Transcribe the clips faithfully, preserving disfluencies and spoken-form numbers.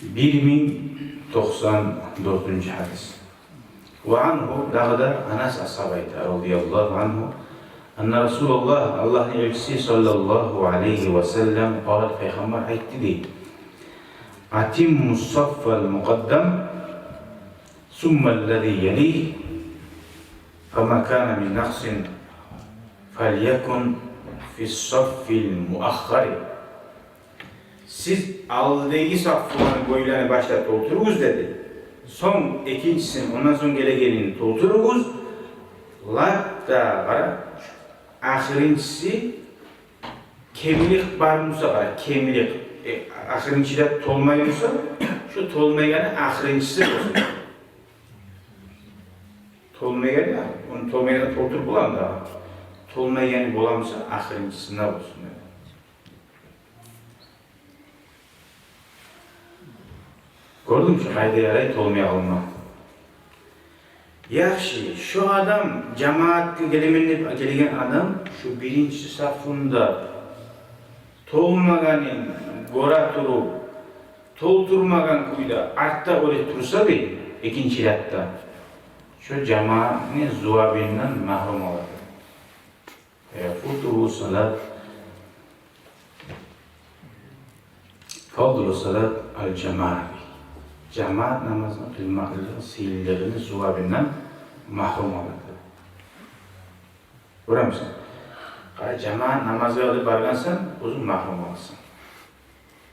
Бир минг токъсан дёртюнчю гьадис. Ва ангьу, дагъы да Анас асгьаб айта, радияллагьу ангьу, анна Расулаллагь, Аллагьны элчиси, саллаллагьу алайгьи ва саллам, къала, пайхаммар айтды дей: «Атимму саффал мукъаддам, сумма аллази ялигь, фама кана мин накъсин, фалякун фи саффил муаххари». Сиз алдагъы сафланы, бойланы башлап толтуругъуз деди. Сонг экинчисин, ондан сонг гелегенин толтуругъуз. Лап да, къара, ахырынчысы, кемлик бар буса, къара, кемлик, э, ахырынчыда толмай буса, шо толмайгъаны ахырынчысы болсун. Толмайгъаны, ону толмайгъаны толтуруп боламы дагъы? Толмайгъаны боламыса, ахырынчысында болсун деди. Гёрдюнгмю, къайда ярай толмай къалма? Яхшы, шо адам, жамаатгъа гелемен деп гелген адам, шо биринчи сафында толмагъанын гёре туруп, толтурмагъан кюйде артда оьлюп турса дей, экинчи ратда, шо жамаатны зувабындан магьрюм къалар. Фафадлу салат, фафадлу салат ал-жамаи. Жамаат намазны къылмакълыкъны сыйлылыгъыны зувабындан магьрюм къалар. Гёремисен? Къара, жамаат намазгъа да баргъансан, оьзюнг магьрюм къаласан.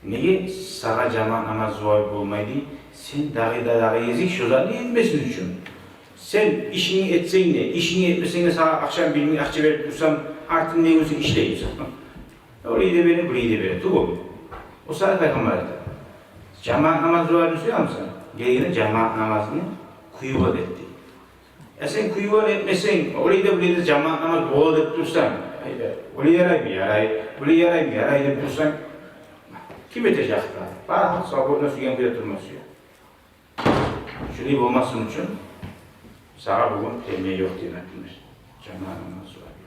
Неге сагъа жамаат намаз зувабы болмайды? Сен дагъы да, дагъы гезик шо затны этмесин учун. Сен ишинги этсенг де, ишинги этмесенг де, сагъа акъча, бир минг акъча берип турсам, артын не гюнсен ишлеймисен? Олай да бере, булай да бере, тюгюлмю? О саялы пайхаммар айта, жамаат намаз зувабын сюемисен? Гелгенде жамаат намазны кюйге эт дей. Я сен кюйге этмесенг, олай да, булай да жамаат намаз бола деп турсанг, айда, олай яраймы? Ярай. Булай яраймы? Ярай деп турсанг, ким этежек дагъы? Бары свободно сюйген кюйде турма сюе. Шулай болмасын учун сагъа бугюн премия ёкъ дей, например. Жамаат намаз зувабы.